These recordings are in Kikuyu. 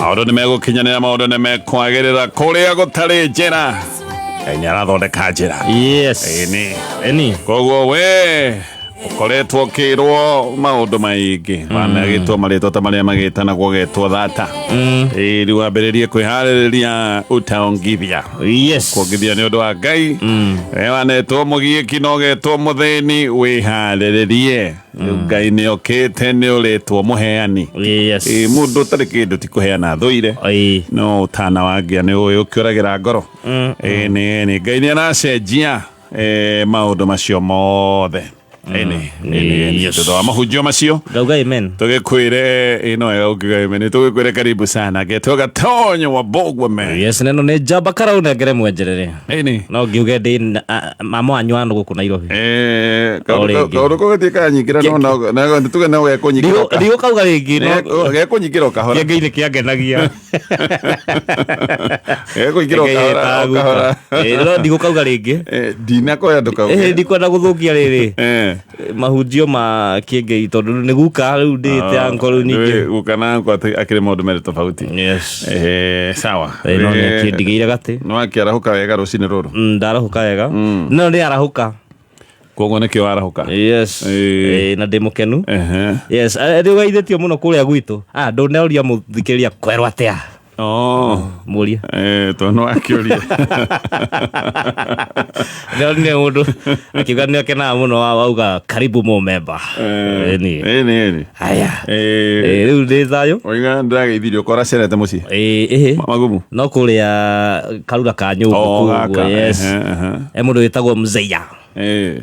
Maũndũ nĩ megũkinyanĩra, maũndũ nĩ mekwagĩrĩra kũrĩa gũtarĩ njĩra. Ngai nĩ arathondeka njĩra. Yes. Ĩni. Ĩni. Koguo we ũkoretwo ũkĩrwo maũndũ maingĩ, wanagĩtwo marĩtwa ta marĩa magĩtanagwo getwo thata. Ĩĩ, rĩu wambĩrĩrie kwĩharĩrĩria utaongithia. Yes. Kuongithia nĩ ũndũ wa Ngai. We wanetwo mũgiĩki na ũgetwo mũthĩni, wĩharĩrĩrie. Rĩu Ngai nĩ okĩte, nĩ ũrĩtwo mũheani. Yes. Ĩĩ, mũndũ ũtarĩ kĩndũ ti kũheana thũire. Ĩĩ. No ũtana wangĩa nĩ ũĩ ũkĩũragĩra ngoro. Ĩĩ, nĩ Ngai nĩ aracenjia maũndũ macio mothe. Ĩni, ĩni, ĩni. Yes. Thutha wa mahunjio macio Ngauga amen. tũgĩkwĩre ĩ no wega ũkiuga amen. Tũgĩkwĩre karibu sana getwo Gatonyo wa Bogwe man. Yes, neno nĩ njamba karau nengere mwenjerere. Ĩni. No ngiuge ndĩ mama wanyu wa gũkũ Nairobi. Eh, O kaũndũ rĩngĩ. kaũndũ kau gatirĩ karanyingĩra no no no tuge no gekũnyingĩra ũka- Ndigũkauga rĩngĩ no gekũnyingĩra o kahora. kĩengei-inĩ kĩangenagia. Gekũingĩra o kahora, o kahora. No ndigũkauga rĩngĩ. Ndinakoya ndũkauge. Ndikwenda gũthũkia rĩrĩ Eh. mahunjio ma kĩengei tondũ nĩ guka rĩu ndĩte anko rĩu ningĩ. Guka na anko akĩrĩ maũndũ merĩ tofauti. Yes. Sawa. No nĩ akĩndigĩire gatĩ. Nĩ wakĩarahũka wega rũcinĩ rũrũ? Ndarahũka wega. No nĩ arahũka. Koguo nĩkĩo warahũka? Yes. Na ndĩ mũkenu. Yes, nĩ ũgeithĩtio mũno kũrĩa gwitũ. Ah, ndũneũria mũthikĩrĩria kwerwo atĩa? Oh. Mũrie. Tondũ nĩ wakĩũria. Ndĩronire mũndũ akiuga nĩ akenaga mũno wauga karibu mũmemba. Ĩni. Ĩni, ĩni. Haya. Rĩu ndĩ thayũ. Oiga ndĩrageithirio ũkora cerete mũciĩ. Ĩhĩ. Magumu. No kũrĩa karura ka nyũngũ Oh, kũu gaka. ũguo, yes. Ehe, ehe. He mũndũ wĩtagwo Mzeya.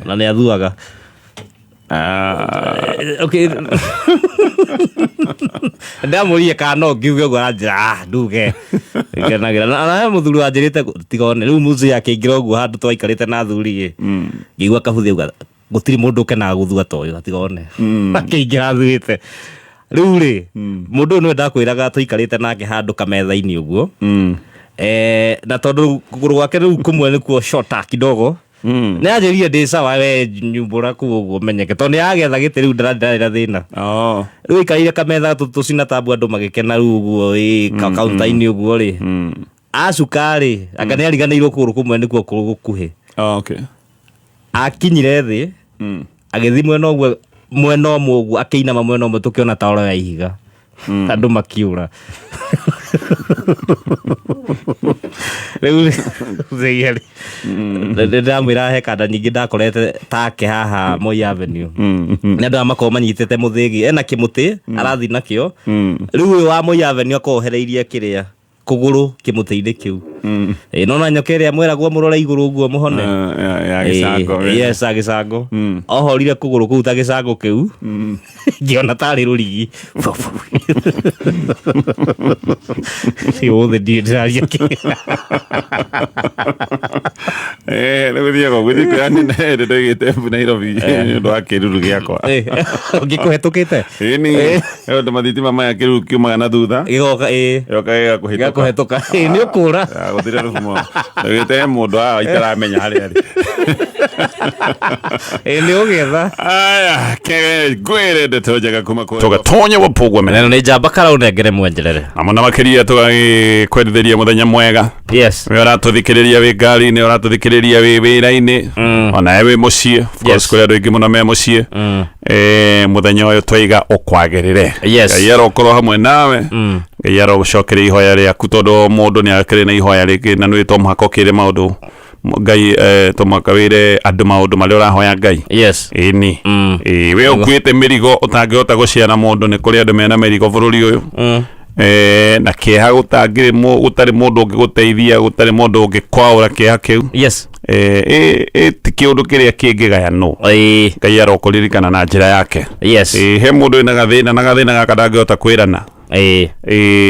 Na nĩ athuaga. Ah. Okay. Ndamũririe kana no ngiuge ũguo aranjĩra ah nduge ngenagĩra na he mũthuri wanjĩrĩte tiga one rĩu mũzee akĩingĩra ũguo handũ twaikarĩte na athuri ĩ ngĩigua kabuthi auga gũtirĩ mũndũ ũkenaga gũthua ta ũyũ tiga one akĩingĩra athuĩte rĩu rĩ mũndũ ũyũ nĩwe ndakwĩraga tũikarĩte nake handũ kametha-inĩ ũguo. Na tondũ kũgũrũ gwake rĩu kũmwe nĩkuo shorter kidogo nĩ anjĩrire ndĩ sawa we nyumbũra kũu ũguo menyeke tondũ nĩ agetha gĩtĩ rĩu ndararĩ na thĩna. Rĩu aikarĩire kametha tũcina tambu andũ magĩkena rĩu ũguo ĩ kaunta-inĩ ũguo rĩ acuka rĩ anga nĩ ariganĩirwo kũgũrũ kũmwe nĩkuo gũkuhĩ. Oh, okay. Akinyire thĩ agĩthiĩ mwena ũmwe mwena ũmwe ũguo akĩinama mwena ũmwe tũkĩona ta oroya ihiga andũ makiũra rĩu Zeia rĩ, nĩ ndamwĩra he kanda nyingĩ ndakorete take haha Moi Avenue. Nĩ andũ aya makoragwo manyitĩte mũthĩgi ena kĩmũtĩ arathiĩ nakĩo rĩu ũyũ wa Moi Avenue akoragwo ohereirie kĩrĩa kũgũrũ kĩmũtĩ-inĩ kĩu. No na nyoka ĩrĩa mweragwo mũrore igũrũ ũguo mũhone. Ya gĩcango. Yes, ya gĩcango. Ohorire kũgũrũ kũu ta gĩcango kĩu. Ngĩona tarĩ rũrigi. Ũmũthĩ ndirĩ ndĩraria kĩ. Rĩu gũthiaga ũguo thikũ ya nene ĩrĩa ndaigĩte mbu Nairobi nĩ ũndũ wa kĩruru gĩakwa. Ũngĩkũhetũkĩte? Ĩni, ũndũ mathitima maya kĩruru kiumaga na thutha. Gĩgoka ĩĩ. Gĩgoka gĩgakũhĩtũka. Gĩgakũhetũka. Ĩĩ nĩ ũkũra. Gũtirĩ rũhumo. Ndaugĩte he mũndũ haha itaramenya harĩa arĩ. Ĩĩ nĩ ũgĩetha. Aya, ke ngwĩre ndeto njega kuma kũrĩ tũgatonya wapogwa mene. Neno nĩ njamba karau nengere mwenjerere. Na mũno makĩria tũgagĩkwendithĩria mũthenya mwega. Yes. We ũratũthikĩrĩria wĩ ngari-inĩ, ũratũthikĩrĩria wĩ wĩra-inĩ, onawe wĩ mũciĩ. Of course Yes. kũrĩ andũ aingĩ mũno me mũciĩ. Mũthenya ũyũ twaiga ũkwagĩrĩre. Yes. Ngai arokorwo hamwe nawe. Ngai arogũcokeria ihoya rĩaku tondũ mũndũ nĩ akĩrĩ na ihoya rĩngĩ na nĩ to mũhaka ũkĩre maũndũ Ngai to mũhaka wĩre andũ maũndũ marĩa ũrahoya Ngai. Yes. Ĩni. Ĩĩ, we ũkuĩte mĩrigo ũtangĩhota gũciara mũndũ nĩ kũrĩ andũ mena mĩrigo bũrũri ũyũ. Na kĩeha gũtangĩrĩ gũtarĩ mũndũ ũngĩgũteithia gũtarĩ mũndũ ũngĩkwaũra kĩeha kĩu. Yes. Ti kĩũndũ kĩrĩa kĩngĩgayanwo. Ĩĩ. Ngai arokũririkana na njĩra yake. Yes. He mũndũ wĩna gathĩna na gathĩna gaka ndangĩhota kwĩrana. Ĩĩ.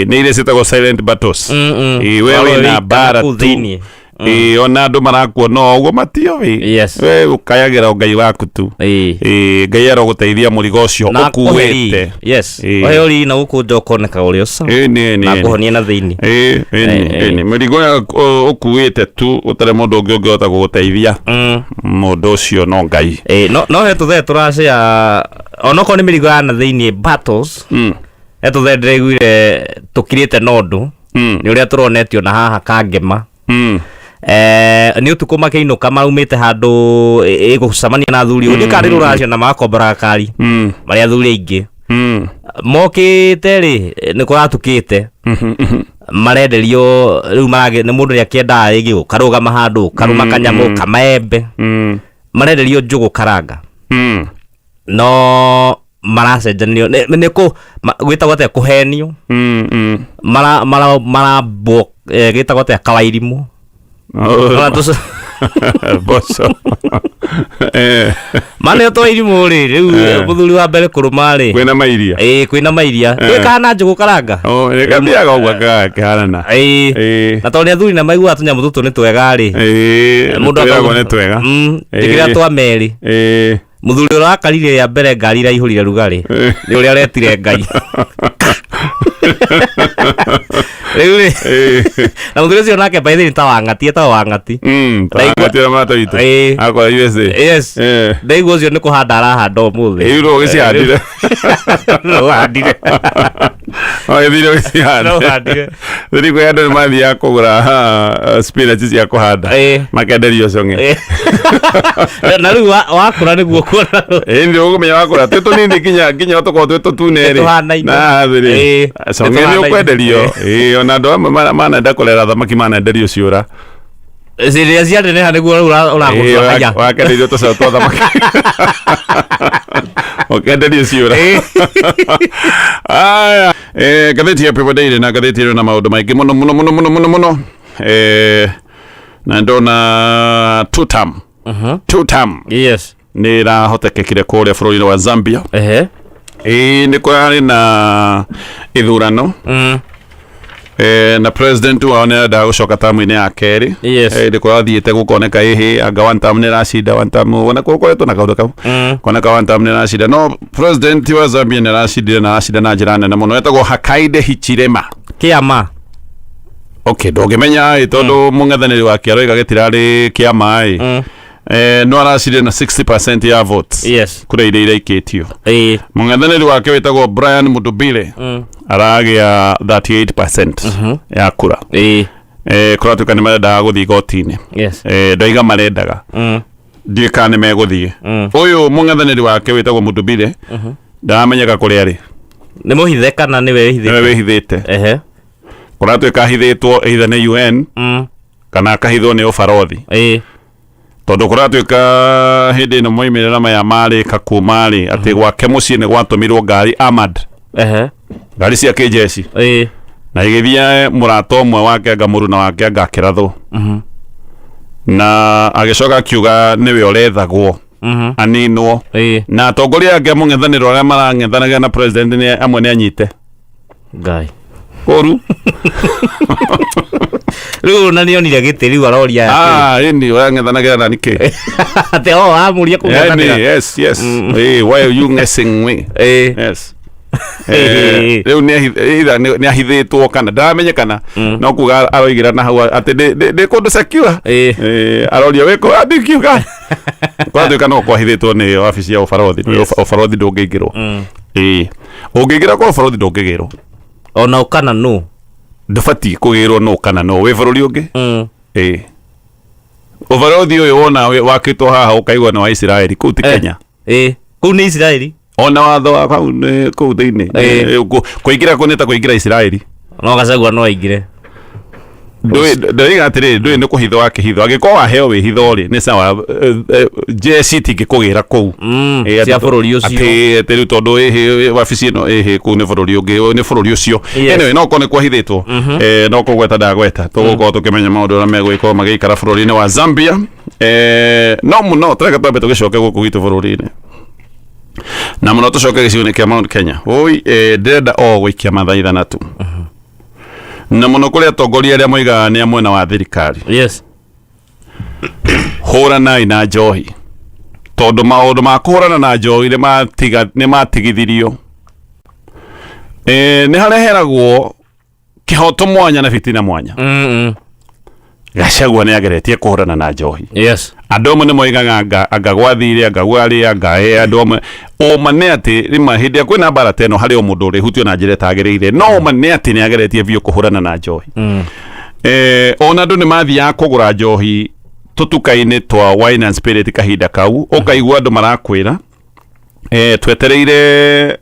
Nĩ iria ciĩtagwo silent battles. We Warora wĩna wĩikara mbara kũu tu. thĩiniĩ. Ona andũ marakuona o ũguo matiũĩ. Yes. We ũkayagĩra o Ngai waku tu. Ĩĩ. Ngai arogũteithia mũrigo ũcio Na akũhe ũkuĩte. riri. Yes. Ĩĩ. Ũhe riri na gũkũ nja ũkoneka ũrĩ o sawa. Ĩĩ, nĩ, Na nĩ. akũhonie na thĩinĩ. Ĩĩ, ĩĩ, nĩ, ĩĩ, nĩ. Mĩrigo yaku ũkuĩte tu ũtarĩ mũndũ ũngĩ ũngĩhota gũgũteithia. Mũndũ ũcio no Ngai. Ĩĩ, no he tũthee tũracĩa onokorwo nĩ mĩrigo ya na thĩinĩ battles. Etũthe ndĩraiguire tũkirĩte na ũndũ nĩ ũrĩa tũronetio na haha kangema. Nĩ ũtukũ makĩinũka maraumĩte handũ ĩgũcemania na athuri ũndĩ karĩ rũracio na magakombora gakari marĩ athuri aingĩ mokĩte rĩ nĩ kũratukĩte marenderio rĩu marage nĩ mũndũ nĩakĩendaga rĩngĩ ũkarũgama handũ ũkarũma kanyamũ kamaembe marenderio njũgũ karanga no maracenjanio nĩ kũ gwĩtagwo atĩa kũhenio mara mara marambwo gĩtagwo atĩa kawairimũ. Ona Mboco. Maneo twairimũ rĩ rĩu mũthuri wa mbere kũrũma rĩ Kwĩna mairia. Ĩĩ, kwĩna mairia gwĩkaga na njũgũ karanga. Oh, gathiaga ũguo gakĩhanana. Ĩĩ. Na tondũ nĩ athuri na maiguaga tũnyamũ tũtũ nĩ twega rĩ Mũndũ twĩragwo nĩ twega. Njĩkĩra twa merĩ. Mũthuri ũrĩa wakarire rĩa mbere ngari iraihũrire rugarĩ nĩ ũrĩa aretire Ngai rĩu rĩ na mũthuri ũcio nake by the way nĩ ta wang'ati etagwo wang'ati. Twangatira mata witũ. Akora USA. Yes. Ndaigua ũcio nĩ kũhanda arahanda ũmũthĩ. Ĩĩ, rĩu ũgĩcihandire. No ũhandire. Wagĩthire ũgĩcihanda. No ũhandire. Rĩu kwĩ andũ nĩ mathiaga kũgũra spinach cia kũhanda. Makenderio cong'e. Na rĩu wakũra nĩguo kuona. Ĩĩ nĩ ũkũmenya wakũra twĩ tũnini nginya tũkorwo twĩ tũtune rĩ. Nĩtũhanaine. Na thĩ rĩ. Cong'e nĩ nĩtũhanaine. ũkwenderio. Ĩĩ ona andũ amwe manenda kũrera thamaki manenderio ciũra. Rĩrĩa cianeneha nĩguo rĩu ũragũtua haya. Wakenderio tũcaũ twa thamaki. Ũkenderio ciũra. Aya. Ngathĩti ya People Daily na ngathĩti ĩno na maũndũ maingĩ mũno mũno mũno mũno mũno mũno. Na ndona two term. Two term. Yes. Nĩ ĩrahotekekire kũrĩa bũrũri-inĩ wa Zambia. Ĩĩ nĩ kũrarĩ na ithurano. Na president wao nĩ arendaga gũcoka tamu-inĩ ya kerĩ. Yes. Nĩ kũrathiĩte gũkoneka ĩhĩ anga one term nĩ ĩracinda one term ona gũkoretwo na kaũndũ kau. Koneka one term nĩ ĩracinda no president wa Zambia nĩ aracindire na aracinda na njĩra nene mũno etagwo Hakainde Hichilema. Kĩama. Okay, ndũngĩmenya ĩ tondũ mũng'ethanĩri wake aroiga gĩtirarĩ kĩama ĩ. No aracindire na 60% ya votes. Yes. Kũrĩa iria iraikĩtio. Mũng'ethanĩri wake wĩtagwo Brian Mudubile aragĩa 38% ya kura. Kũratuĩka nĩ marendaga gũthiĩ igoti-inĩ. Yes. Ndoiga marendaga. Ndiũĩ kana nĩ megũthiĩ. Ũyũ mũng'ethanĩri wake wĩtagwo Mudubile ndaramenyeka kũrĩa arĩ. Nĩ mũhithe kana nĩwe wĩhithĩte? Nĩwe wĩhithĩte. Kũratuĩka ahithĩtwo either nĩ UN kana akahithwo nĩ ũbarothi. Tondũ kũratuĩka hĩndĩ ĩno moimĩrĩra maya marĩka kuma rĩ atĩ gwake mũciĩ nĩ gwatũmirwo ngari armored. Ngari cia kĩnjeci. Na igĩthiĩ mũrata ũmwe wake anga mũruna wake anga akĩrathwo. Na agĩcoka akiuga nĩwe ũrethagwo aninwo. Na atongoria angĩ a mũng'ethanĩro arĩa marang'ethanagĩra na president nĩ amwe nĩ anyite. Ngai. Kũru. Rĩu ona nĩonire gĩtĩ rĩu aroria. Ĩni ũrang'ethanagĩra na nĩkĩ? Atĩ o amũria kũng'ethanĩra. Ĩni, yes, yes. Why are you messing me? Yes. Rĩu either nĩ ahithĩtwo kana ndaramenyekana no kuga aroigĩra na hau atĩ ndĩ kũndũ secure. Aroria wĩkũ andĩkiuga kwatuĩka no kwahithĩtwo nĩ wabici ya ũbarothi. Yes. Ũbarothi ndũngĩingĩrwo. Ũngĩingĩra kwa ũbarothi ndũngĩgĩrwo. Ona ũkana nũ? Ndũbatiĩ kũgĩrwo nũ kana nũ wĩ bũrũri ũngĩ. Ũbarothi ũyũ wona wakĩtwo haha ũkaigua nĩ wa Isiraeli kũu ti Kenya. Kũu nĩ Isiraeli. Ona watho wa hau nĩ kũu thĩinĩ. Kũingĩra kũu nĩ ta kũingĩra Isiraeli. No Gachagua no aingĩre. Ndũiga atĩrĩrĩ, ndũĩ nĩ kũhithwo wakĩhithwo. Angĩkorwo waheo wĩhitho rĩ, nĩ sawa, jeshi itingĩkũgĩra kũu. Cia bũrũri ũcio. Atĩ rĩu tondũ ĩhĩ, wabici ĩno ĩhĩ kũu nĩ bũrũri ũngĩ, nĩ bũrũri ũcio. Yes. Anyway, no korwo nĩ kwahithĩtwo. No kũgweta ndagweta. Tũgũkorwo tũkĩmenya maũndũ ũrĩa megũgĩkorwo magĩikara bũrũri-inĩ wa Zambia. No mũno, tũreke twambe tũgĩcoke gũkũ gwitũ bũrũri-inĩ. Na mũno tũcoke gĩcigo-inĩ kĩa Mount Kenya. Oi, ndĩrenda o gũikia mathaithana tu. Na mũno kũrĩ atongoria arĩa moigaga nĩ a mwena wa thirikari. Yes. Hũranai na njohi. Tondũ maũndũ ma kũhũrana na njohi nĩ matigithirio. Nĩ hareheragwo kĩhoto mwanya na bitina mwanya. Gachagua nĩ ageretie kũhũrana na njohi. Yes. Andũ amwe nĩ moigaga anga gwathire, anga gwarĩ, anga andũ amwe ũma nĩ atĩ rĩma hĩndĩ ĩrĩa kwĩna mbara ta ĩno harĩ o mũndũ ũrĩhutio na njĩra ĩtagĩrĩire, no ũma nĩ atĩ nĩ ageretie biũ kũhũrana na njohi. Ona andũ nĩ mathiaga kũgũra njohi tũtuka-inĩ twa wine and spirit kahinda kau, ũkaigua andũ marakwĩra twetereire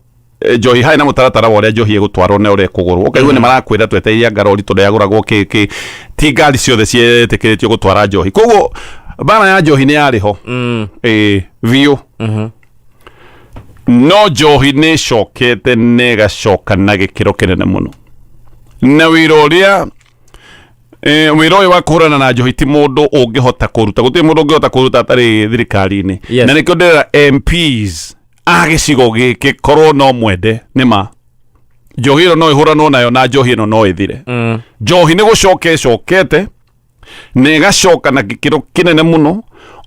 njohi, harĩ na mũtaratara wa ũrĩa njohi ĩgũtwarwo na ũrĩa ĩkũgũrwo, ũkaigua nĩ marakwĩra twetereire anga rori tondũ yagũragwo kĩ kĩ, ti ngari ciothe cietĩkĩrĩtio gũtwara njohi, koguo mbara ya njohi nĩ yarĩ ho biũ. No njohi nĩ ĩcokete na ĩgacoka na gĩkĩro kĩnene mũno, na wĩra ũrĩa wĩra ũyũ wa kũhũrana na njohi ti mũndũ ũngĩhota kũruta, gũtirĩ mũndũ ũngĩhota kũruta atarĩ thirikari-inĩ. Na nĩkĩo ndĩrera MPs a gĩcigo gĩkĩ, korwo no mwende nĩ ma njohi ĩno no ĩhũranwo nayo na njohi ĩno no ĩthire. Njohi nĩ gũcoka ĩcokete na ĩgacoka na gĩkĩro kĩnene mũno.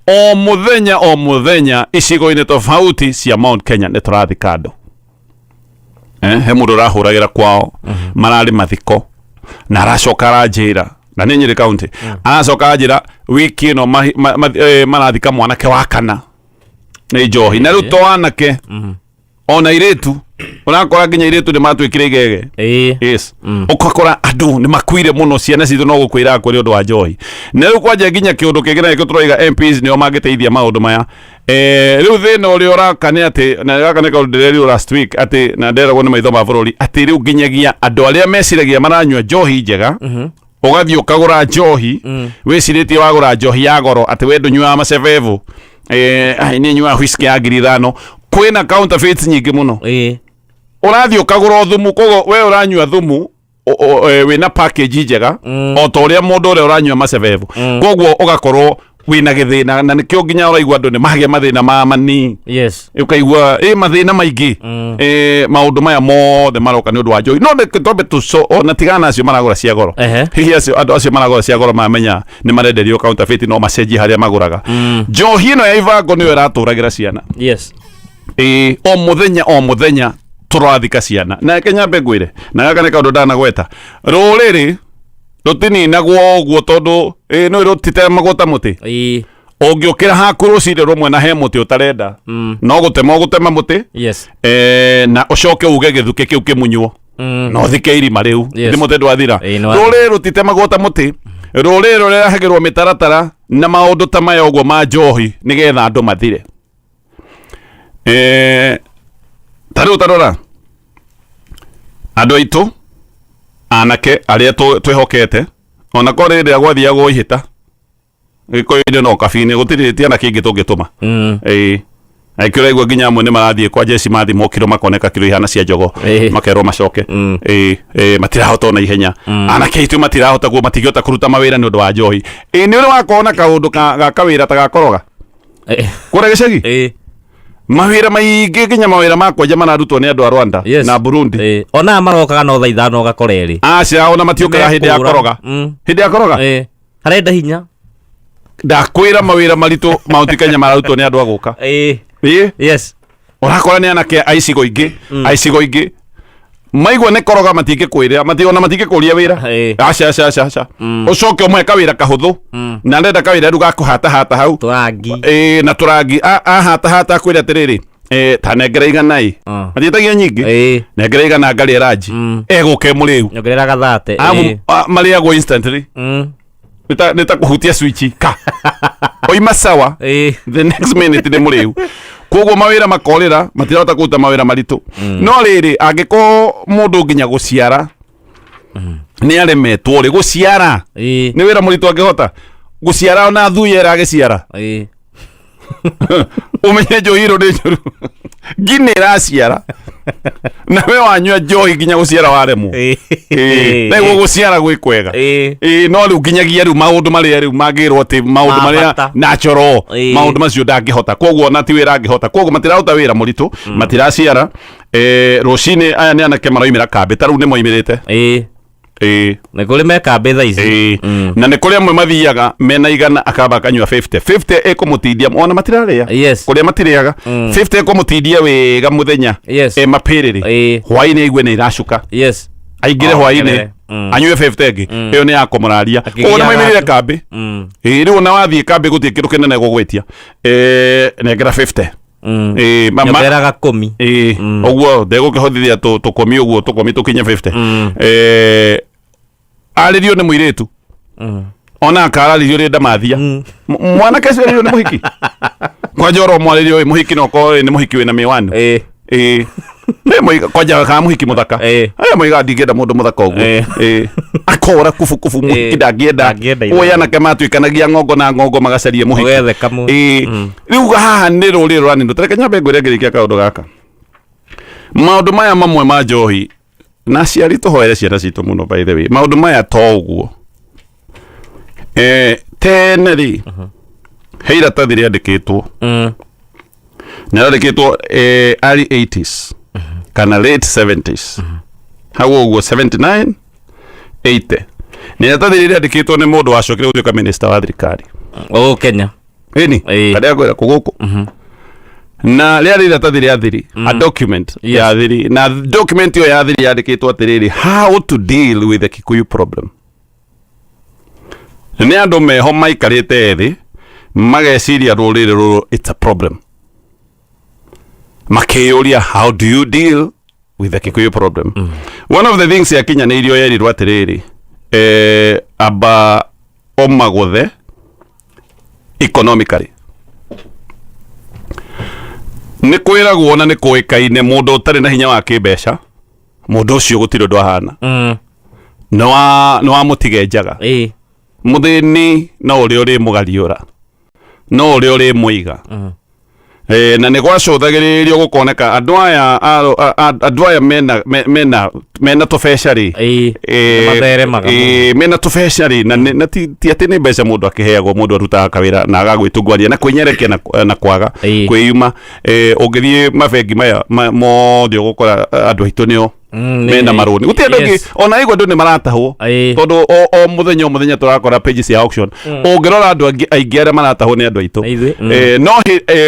O mũthenya o mũthenya icigo-inĩ tofauti cia Mount Kenya nĩ tũrathika andũ. He mũndũ ũrahũragĩra kwao mararĩ mathiko na aracoka aranjĩra, na nĩ Nyĩrĩ County, aracoka aranjĩra wiki ĩno marathika mwanake wa kana nĩ njohi, na rĩu to anake, ona irĩtu, ũrakora nginya irĩtu nĩ matuĩkire igege. Yes, ũgakora andũ nĩ makuire mũno, ciana citũ no gũkwĩra kũrĩ ũndũ wa njohi. Na rĩu kwanja nginya kĩũndũ kĩngĩ na nĩkĩo tũroiga MPs nĩo mangĩteithia maũndũ maya. Rĩu thĩna ũrĩa ũraka nĩ atĩ, na gaka nĩ kaũndũ ndĩrerirwo last week atĩ, na nderagwo nĩ maitho ma bũrũri atĩ rĩu nginyagia andũ arĩa meciragia maranyua njohi njega, ũgathiĩ ũkagũra njohi wĩcirĩtie wagũra njohi ya goro atĩ we ndũnyuaga macebebu, ai, niĩ nyuaga whisky ya 5,000, kwĩna counterfeits nyingĩ mũno. Ũrathiĩ ũkagũra o thumu, koguo we ũranyua thumu wĩna package njega o ta ũrĩa mũndũ ũrĩa ũranyua macebebu, koguo ũgakorwo wĩna gĩthĩna, na nĩkĩo nginya ũraigua andũ nĩ magĩa mathĩna ma mani. Ũkaigua mathĩna maingĩ. Maũndũ maya mothe maroka nĩ ũndũ wa njohi, no reke twambe tũco ona tigana na acio maragũra cia goro. Hihi acio andũ acio maragũra cia goro mamenya nĩ marenderio counterfeit, no macenjie harĩa magũraga. Njohi ĩno ya ibango nĩyo ĩratũragĩra ciana. O mũthenya o mũthenya tũrathika ciana. Na reke nyambe ngwĩre, na gaka nĩ kaũndũ ndanagweta, rũrĩrĩ rũtininagwo ũguo tondũ nĩ rũtitemagwo ta mũtĩ. Ũngĩũkĩra haku rũcinĩ rũmwe na he mũtĩ ũtarenda, no gũtema ũgũtema mũtĩ na ũcoke uge gĩthukĩ kĩu kĩmunywo na ũthike irima rĩu. Nĩ mũtĩ ndwathira. Nĩ wathira. Rũrĩrĩ rũtitemagwo ta mũtĩ, rũrĩrĩ rũrehagĩrwo mĩtaratara na maũndũ ta maya ũguo ma njohi nĩgetha andũ mathire. Ta rĩu tarora andũ aitũ anake arĩa twĩhokete, ona korwo rĩrĩa gwathiagwo ihĩta Gĩkũyũ-inĩ no kabi-inĩ gũtirĩ tiana kĩngĩ tũngĩtũma. Ĩĩ, na ũraigua nginya amwe nĩ marathiĩ kwa jeshi, mathimwo kiro makoneka kiro ihana cia njogo, makerwo macoke. Ĩĩ, ĩĩ, matirahota ona ihenya. Anake aitũ matirahota guo, matingĩhota kũruta mawĩra nĩ ũndũ wa njohi. Ĩĩ, nĩ ũrĩ wakorwo na kaũndũ ga kawĩra ta gakoroga kũrĩa gĩcagi? Mawĩra maingĩ, nginya mawĩra ma kwenja mararutwo nĩ andũ a Rwanda na Burundi. Ona aya marokaga no thaa 5 ũgakora erĩ. Aca, ona matiũkaga hĩndĩ ya Mekũra. koroga. Hĩndĩ ya koroga. Harenda hinya. Ndakwĩra mawĩra maritũ Mount Kenya mararutwo nĩ andũ a gũka. Ĩĩ. Ũrakora nĩ anake a icigo ingĩ, a icigo ingĩ maigua nĩ koroga matingĩkwĩra ona matingĩkũria wĩra. Aca, aca, aca, aca, ũcoke ũmũhe kawĩra kahũthũ, na ndenda kawĩra rĩu gakũhatahata hau. Tũrangi. Ĩĩ, na tũrangi. Ahatahata akwĩra atĩrĩrĩ, ta nengera 100 ĩ. Matiĩtagia nyingĩ. Nengera 100 ngarĩe ranji. Egũka mũrĩu. Nyongerera gathate. Marĩagwo instantly. Nĩ ta kũhutia switch ka oima sawa. The next minute nĩ mũrĩu. Koguo mawĩra makorĩra, matirahota kũruta mawĩra maritũ. No rĩrĩ, angĩkorwo mũndũ nginya gũciara nĩ aremetwo rĩ, gũciara nĩ wĩra mũritũ, angĩhota gũciara ona thuya ĩragĩciara, ũmenye njohi ĩno nĩ njũru. Ngi nĩ ĩraciara na we wanyua njohi nginya gũciara waremwo. Nĩguo gũciara gwĩ kwega. Ĩĩ, no rĩu nginyagia rĩu maũndũ marĩa rĩu mangĩrwo atĩ maũndũ Ma marĩa bata. natural, maũndũ macio ndangĩhota, koguo ona ti wĩra angĩhota, koguo matiraruta wĩra mũritũ, matiraciara. Rũcinĩ aya nĩ anake maroimĩra kambĩ, ta rĩu nĩ moimĩrĩte. Ĩĩ. Nĩ kũrĩ mekambĩ thaa ici. Ĩĩ. Na nĩ kũrĩ amwe mathiaga mena 100, akamba akanyua 50 50 ĩkũmũtindia, ona matirarĩa. Kũrĩa matirĩaga, 50 ĩkũmũtindia wega mũthenya. Mapĩrĩrĩ. Hwaĩ-inĩ aigue nĩ iracuka. Aingĩre Oh, hwaĩ-inĩ. ongerere. Anyue 50 ĩngĩ ĩyo nĩ ya kũmũraria. Akĩgĩa Koguo nĩ maimĩrire handũ. kambĩ. Ĩĩ, rĩu ona wathiĩ kambĩ gũtirĩ kĩndũ kĩnene gũgwĩtia. Nengera 50. Ĩĩ, Nyongerera gakũmi. Ĩĩ, ũguo ndegũkĩhotithia tũkomi ũguo tũkomi tũkinye 50. Arĩrio nĩ mũirĩtu ona akararĩrio rĩ ndamathia. Mwanake ũcio arĩrio nĩ mũhiki kwanja oro mwarĩrio ĩ mũhiki no korwo nĩ mũhiki wĩna mĩwani. Ĩĩ. Ĩ, kwanja kana mũhiki mũthaka. Aya moiga ndingĩenda mũndũ mũthaka ũguo. Ĩĩ. Akora kubu kubu mũhiki ndangĩenda. Ndangĩenda ũyũ ithe. Anake matuĩkanagia ng'ongo na ng'ongo magacarie mũhiki. Ũgethe kamwe. Ĩĩ. Rĩu haha nĩ rũrĩrĩ rũraninwo. Tareke nyambe ngwĩre ngĩrĩkia kaũndũ gaka, maũndũ maya mamwe ma njohi na aciari tũhoere ciana citũ mũno. By the way, maũndũ maya to ũguo. Tene rĩ, he iratathi rĩandĩkĩtwo na rĩandĩkĩtwo early 80s kana late 70s, hau ũguo 79 80. Nĩ iratathi rĩrĩ rĩandĩkĩtwo nĩ mũndũ wacokire gũtuĩka minister wa thirikari. Gũkũ Kenya? Ĩni. Karĩa ngwĩra kũgũkũ na rĩarĩ iratathi rĩa thiri, a document ya thiri, na document ĩyo ya thiri yandĩkĩtwo atĩrĩrĩ, "How to deal with the Kikuyu problem." Nĩ andũ meho maikarĩte thĩ mageciria rũrĩrĩ rũrũ it's a problem, makĩyũria, "How do you deal with the Kikuyu problem?" One of the things yakinyanĩirio yerirwo atĩrĩrĩ, amba ũmagũthe economically. Nĩ kwĩragwo na nĩ kũĩkaine mũndũ ũtarĩ na hinya wa kĩmbeca, mũndũ ũcio gũtirĩ ũndũ ahana. Nĩ wamũtige njaga. Mũthĩni no ũrĩa ũrĩ mũgariũra, no ũrĩa ũrĩ mũiga. Na nĩ gwacũthagĩrĩrio gũkoneka andũ aya andũ aya mena mena tũbeca rĩ, Nĩmatheremaga mũno. Mena tũbeca rĩ, na na ti atĩ nĩ mbeca mũndũ akĩheagwo, mũndũ arutaga kawĩra na agagwĩtunguaria na kwĩnyerekia na kwaga kwĩyuma. Ũngĩthiĩ mabengi maya mothe ũgũkora andũ aitũ nĩo mena marũni, gũtirĩ andũ angĩ. Ona igua andũ nĩ maratahwo tondũ o mũthenya o mũthenya tũrakora page cia auction. Ũngĩrora andũ angĩ aingĩ arĩa maratahwo nĩ andũ aitũ. Nĩ ithuĩ. No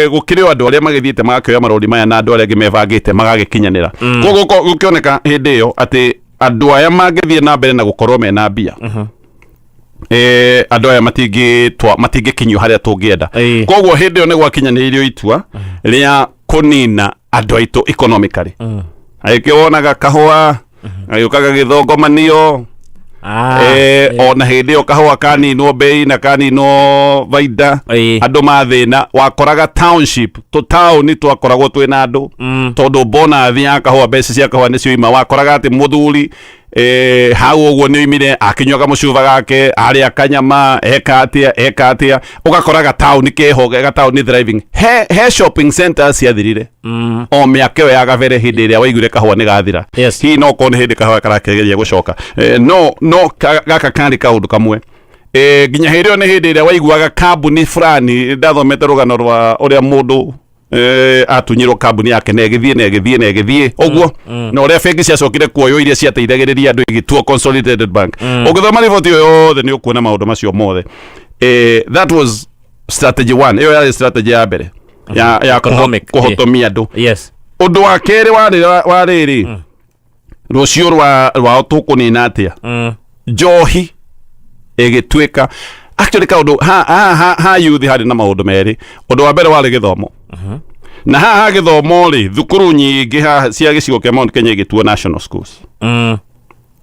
gũkĩrĩ o andũ arĩa magĩthiĩte magakĩoya marũni maya na andũ arĩa angĩ mebangĩte magagĩkinyanĩra. Koguo gũkĩoneka hĩndĩ ĩyo atĩ andũ aya mangĩthiĩ na mbere na gũkorwo mena mbia, andũ aya matingĩkinyio harĩa tũngĩenda. Koguo hĩndĩ ĩyo nĩ gwakinyanĩirio itua rĩa kũnina andũ aitũ economically. Agĩkĩo wonaga kahũa gagĩũka gagĩthongomanio. Ona hĩndĩ ĩyo kahũa kaninwo bei na kaninwo baida, andũ mathĩna. Wakoraga township, tũtaũni twakoragwo twĩna andũ tondũ bonathi ya kahũa, mbeca cia kahũa nĩcio ima. Wakoraga atĩ mũthuri hau ũguo nĩ oimire akĩnyua kamũcuba gake, arĩa kanyama, eka atĩa, eka atĩa, ũgakora gataũni keho, gataũni thriving. He shopping centers ciathirire o mĩaka ĩyo ya gabere hĩndĩ ĩrĩa waiguire kahũa nĩ gathira. Hihi no korwo nĩ hĩndĩ kahũa karakĩgeria gũcoka. No gaka karĩ kaũndũ kamwe. Nginya hĩndĩ ĩyo nĩ hĩndĩ ĩrĩa waiguaga kambuni fulani, ndathomete rũgano rwa ũrĩa mũndũ atunyirwo kambuni yake na ĩgĩthiĩ na ĩgĩthiĩ na ĩgĩthiĩ ũguo, na ũrĩa bengi ciacokire kuoywo iria ciateithagĩrĩria andũ igĩtuo Consolidated Bank. Ũngĩthoma riboti ĩyo yothe nĩ ũkuona maũndũ macio mothe. That was strategy one. Ĩyo yarĩ strategy ya mbere ya Economic, kũhotomia andũ. Ũndũ wa kerĩ warĩ wa rĩrĩ, rũciũ rwa rwao tũkũnina atĩa? Njohi ĩgĩtuĩka actually kaũndũ ha youth. Harĩ na maũndũ merĩ. Ũndũ wa mbere warĩ gĩthomo, na haha gĩthomo rĩ, thukuru nyingĩ haha cia gĩcigo kĩa Mount Kenya igĩtuo national schools.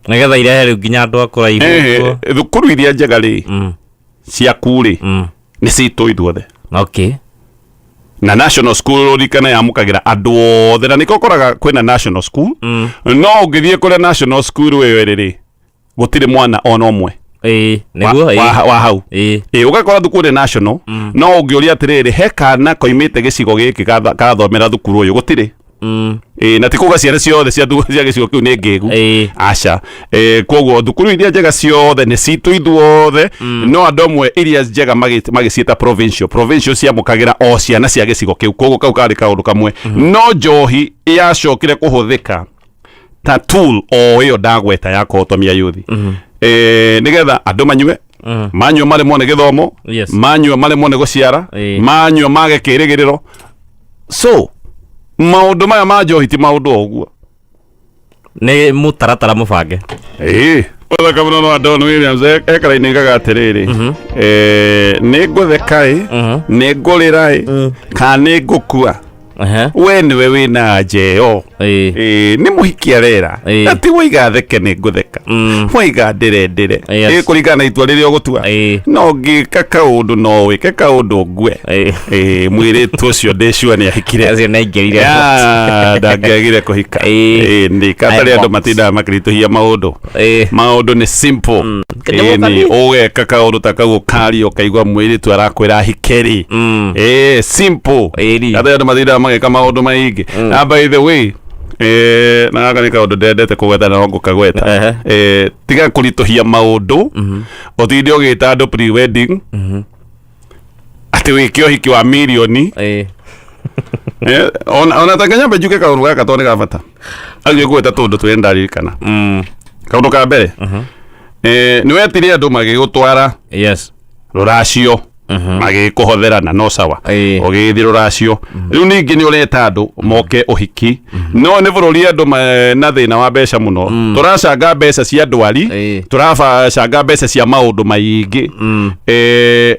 Nĩgetha irehe rĩu nginya andũ a kũraihu ũguo. Thukuru iria njega rĩ, ciaku rĩ, nĩ citũ ithuothe. Na national school ũririkane yamũkagĩra andũ othe, na nĩkĩo ũkoraga kwĩna national school, no ũngĩthiĩ kũrĩa national school ĩyo ĩrĩ rĩ, gũtirĩ mwana ona ũmwe Nĩguo wa hau. Ĩ, ũgakora thukuru nĩ national, no ũngĩũria atĩrĩrĩ, he kana koimĩte gĩcigo gĩkĩ karathomera thukuru ũyũ? Gũtirĩ. Ĩ, na ti kuga ciana ciothe cia gĩcigo kĩu nĩ ngĩgu. Aca. Koguo thukuru iria njega ciothe nĩ citũ ithuothe, no andũ amwe iria njega magĩciĩta provincial. Provincial ciamũkagĩra o ciana cia gĩcigo kĩu. Koguo kau karĩ kaũndũ kamwe. No njohi yacokire kũhũthĩka ta tool o ĩyo ndagweta ya kũhotomia yuthi, nĩgetha andũ manyue, manyua maremwo nĩ gĩthomo, manyua maremwo nĩ gũciara, manyua mage kĩrĩgĩrĩro. So maũndũ maya ma njohi ti maũndũ o ũguo. Nĩ mũtaratara mũbange. Ĩĩ. Ũthaka mũno no Don Williams ekara-inĩ igaga atĩrĩrĩ, nĩ ngũtheka ĩ, nĩ ngũrĩra ĩ, kana nĩ ngũkua, we nĩwe wĩna anja ĩyo. Nĩ mũhiki arera, na ti waiga theke nĩ ngũtheka, waiga ndĩre ndĩre. Kũringana na itua rĩrĩa ũgũtua. No ngĩka kaũndũ, no wĩke kaũndũ ngue. Mũirĩtu ũcio ndĩ sure nĩ ahikire. Acio nĩ aingĩrire. Ya, ndangĩagire kũhika. Nĩ katarĩ andũ Box. matindaga makĩritũhia maũndũ. Maũndũ nĩ simple. Kanyamũ Nĩ kanini. ũgeka kaũndũ ta kau, ũkaria ũkaigua mũirĩtu arakwĩra ahike rĩ. Simple. Katarĩ andũ matindaga magĩka maũndũ maingĩ. Na by the way, na gaka nĩ kaũndũ ndendete kũgweta na no ngũkagweta. Tiga kũritũhia maũndũ, ũtinde ũgĩta andũ pre wedding atĩ wĩke ũhiki wa mirioni. Ona ta nyambe njuke kaũndũ gaka tondũ nĩ ga bata agiĩ kũgweta tũndũ twĩrĩ ndaririkana. Kaũndũ ka mbere, nĩ wetire andũ magĩgũtwara rũracio, magĩkũhothera na no sawa. Ũgĩgĩthiĩ rũracio, rĩu ningĩ nĩ ũreta andũ moke ũhiki, no nĩ bũrũri andũ na thĩna wa mbeca mũno, tũracanga mbeca cia ndwari, tũracanga mbeca cia maũndũ maingĩ.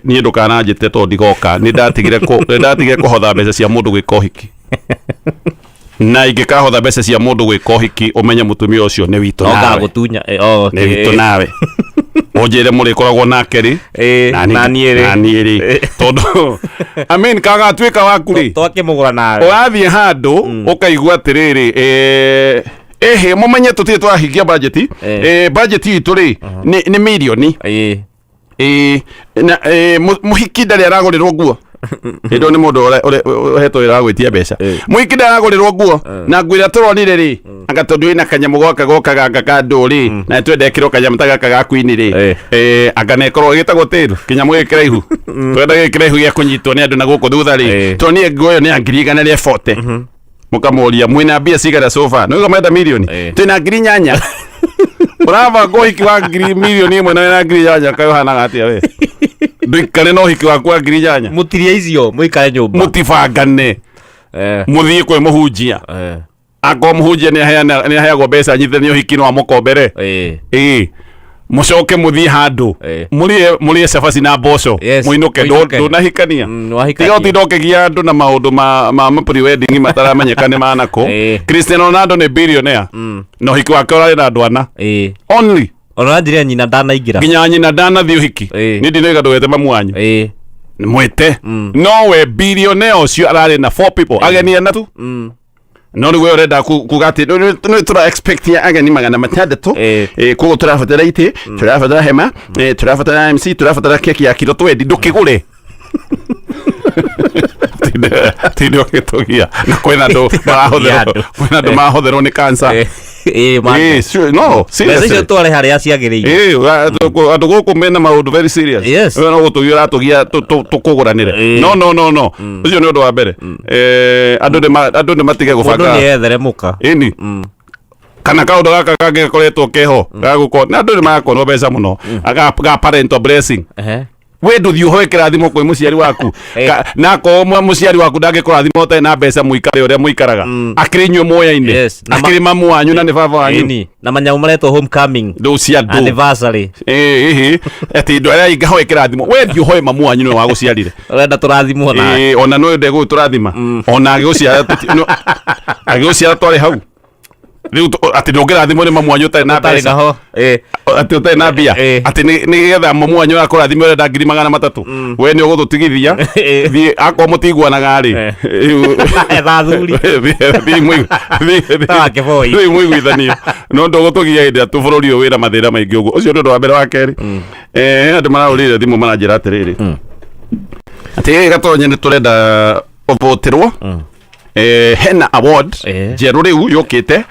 Niĩ ndũkananjĩte tondũ ndigoka. Nĩ ndatigire kũhotha mbeca cia mũndũ gwĩka ũhiki, na ingĩkahotha mbeca cia mũndũ gwĩka ũhiki, ũmenye mũtumia ũcio nĩ witũ No nawe. ngagũtunya. Oh, Nĩ witũ nawe, ũnjĩre mũrĩkoragwo nake rĩ. Na niĩ rĩ. Na niĩ rĩ, tondũ I mean, kagatuĩka waku rĩ. Twakĩmũgũra nawe. Ũrathiĩ handũ ũkaigua atĩrĩrĩ, ĩhĩ mũmenye tũtirĩ twahingia budget. Budget itũ rĩ nĩ mirioni. Na mũhiki ndarĩ aragũrĩrwo nguo. Hĩndĩ ĩyo nĩ mũndũ ũhetwo wĩra wa gwĩtia mbeca. Mũhiki ndaragũrĩrwo nguo, na nguo ĩrĩa tũronire rĩ, anga tondũ ĩna kanyamũ goka gokaga anga kandũ rĩ, na twenda ĩkĩrwo kanyamũ ta gaka ga queen rĩ. Anga na ĩkorwo ĩgĩtagwo tail, kĩnyamũ gĩkĩ kĩraihu, twenda gĩkĩ kĩraihu gĩa kũnyitwo nĩ andũ na gũkũ thutha rĩ. Tuonire nguo ĩyo nĩ ya 140,000. Mũkamũria mwĩna mbia cigana so far? Nĩuga mwenda mirioni. Twĩna 8,000. Ũrabanga ũhiki wa 1,000,000 na wĩna 8,000, kaĩ ũhanaga atĩa we? Ndũikare na ũhiki waku wa 8,000. Mũtirie icio mũikare nyũmba. Mũtibangane. Mũthiĩ kwĩ mũhunjia. Akorwo mũhunjia nĩ aheagwo mbeca nyitithanie ũhiki, no amũkombere. Ĩĩ, mũcoke mũthiĩ handũ mũrĩe cabaci na mboco. Mũinũke. Mũinũke. Ndũnahikania. Nĩwahikania. Tiga ũtinda ũkĩgia andũ na maũndũ ma pre-wedding mataramenyeka nĩ manakũ. Cristiano Ronaldo nĩ billionaire na ũhiki wake ũrarĩ na andũ ana only. Ona njĩra nyina ndanaingĩra. Nginya nyina ndanathiĩ ũhiki. Nĩ ndinoiga ndũgete mamu wanyu. Mwĩte no we billionaire ũcio ararĩ na four people, ageni ana tu. No rĩu we ũrenda kuga atĩ nĩ tũra expect ya ageni 600. Koguo tũrabatara itĩ, tũrabatara hema, tũrabatara MC, tũrabatara keki ya kiro 20. Ndũkĩgũre, tinde ũgĩtũgia na kwĩna andũ marahũthĩrwo. Andũ. Kwĩna andũ marahũthĩrwo nĩ cancer. Sure, no Mbeca icio seriously. tware harĩa ciagĩrĩire. Andũ gũkũ mena maũndũ very serious. We no gũtũgia ũratũgia tũkũgũranĩre. No, no, no, no, ũcio nĩ ũndũ wa mbere. Andũ nĩ matige Mũndũ gũbanga. nĩ ethere mũka. Ĩni kana kaũndũ gaka kangĩ gakoretwo keho gagũkorwo na andũ nĩ marakonwo mbeca mũno ga parental blessing. We ndũthiĩ ũhoe kĩrathimo kwĩ mũciari waku. Na akorwo mũciari waku ndangĩkũrathima ũtarĩ na mbeca, mũikare ũrĩa mũikaraga, akĩrĩ inyuĩ moyaine. Yes, na Akĩrĩ mamu wanyu na nĩ baba wanyu. Ĩni. Na manyamũ maretwo homecoming, Ndũ cia andũ. anniversary. Ĩhĩ atĩ andũ arĩa aingĩ ahoe kĩrathimo, we thiĩ ũhoe mamu wanyu, nĩwe wagũciarire. Ũrenda tũrathimwo nawe. Ona no ndegũgĩtũrathima, ona agĩgũciara agĩgũciara twarĩ hau. Rĩu atĩ ndũngĩrathimwo nĩ mamu wanyu ũtarĩ na Ũtarĩ mbeca. naho. Atĩ ũtarĩ na mbia. Atĩ nĩgetha mamu wanyu akũrathime ũrenda 300,000? We nĩ ũgũtũtigithia. Thiĩ akorwo mũtiguanaga rĩ. Etha athuri. Ta wa Kĩboi. Thiĩ mũiguithanie, no ndũgũtũgia hĩndĩ ĩrĩa tũ bũrũri ũyũ wĩna mathĩna maingĩ ũguo. Ũcio nĩ ũndũ wa mbere. Wa kerĩ, andũ marahũrĩire thimũ maranjĩra atĩrĩrĩ, atĩ Gatonye nĩ tũrenda ũvũtĩrwo, hena award njerũ rĩu yũkĩte.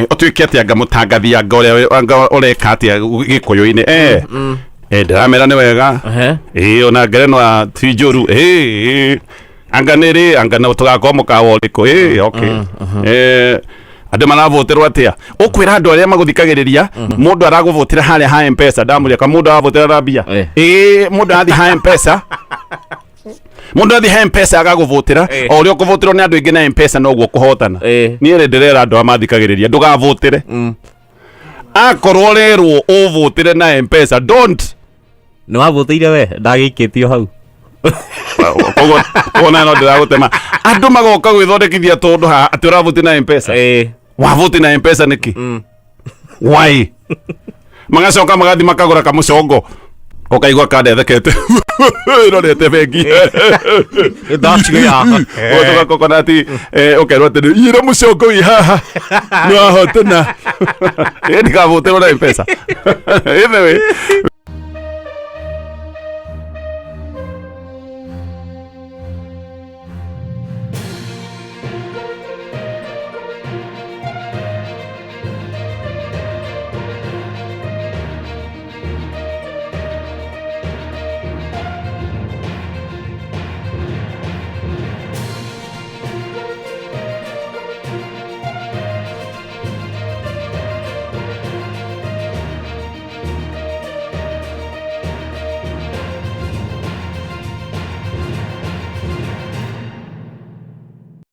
Ũtuĩke atĩ anga mũtangathi, anga ũrĩa anga ũreka atĩa gĩkũyũ-inĩ. Ndĩramera nĩ wega. Ĩĩ, ona ngerenwa ti njũru. Ĩĩ, anga nĩ rĩ, anga no tũgakorwo mũkawa ũrĩkũ? Ĩĩ, okay. Andũ maravũtĩrwo atĩa? Ũkwĩra andũ arĩa magũthikagĩrĩria, mũndũ aragũvũtĩra harĩa ha Mpesa, ndamũria ka mũndũ aravũtĩra na mbia. Ĩĩ, mũndũ arathiĩ ha Mpesa, mũndũ athiĩ ha Mpesa agagũvũtĩra. O ũrĩa ũkũvũtĩrwo nĩ andũ aingĩ na Mpesa, noguo kũhotana. Niĩ rĩ, ndĩrera andũ arĩa mathikagĩrĩria, ndũgavũtĩre. Akorwo rerwo ũvũtĩre na Mpesa, don't. Nĩ wavũtĩire we, ndagĩikĩtio hau. Koguo koguo no ndĩragũtema, andũ magoka gwĩthondekithia tũndũ haha atĩ ũravũti na Mpesa. Wavũti na Mpesa nĩkĩ? Why? Magacoka magathi makagũra kamũcongo, ũkaigua kandethekete ĩrorete bengi. Ũgatuka kokonati, ũkerwo atĩ ira mũcongo wĩ haha nĩ wahotana, ĩ ndigavũtĩrwo na Mpesa. Either way,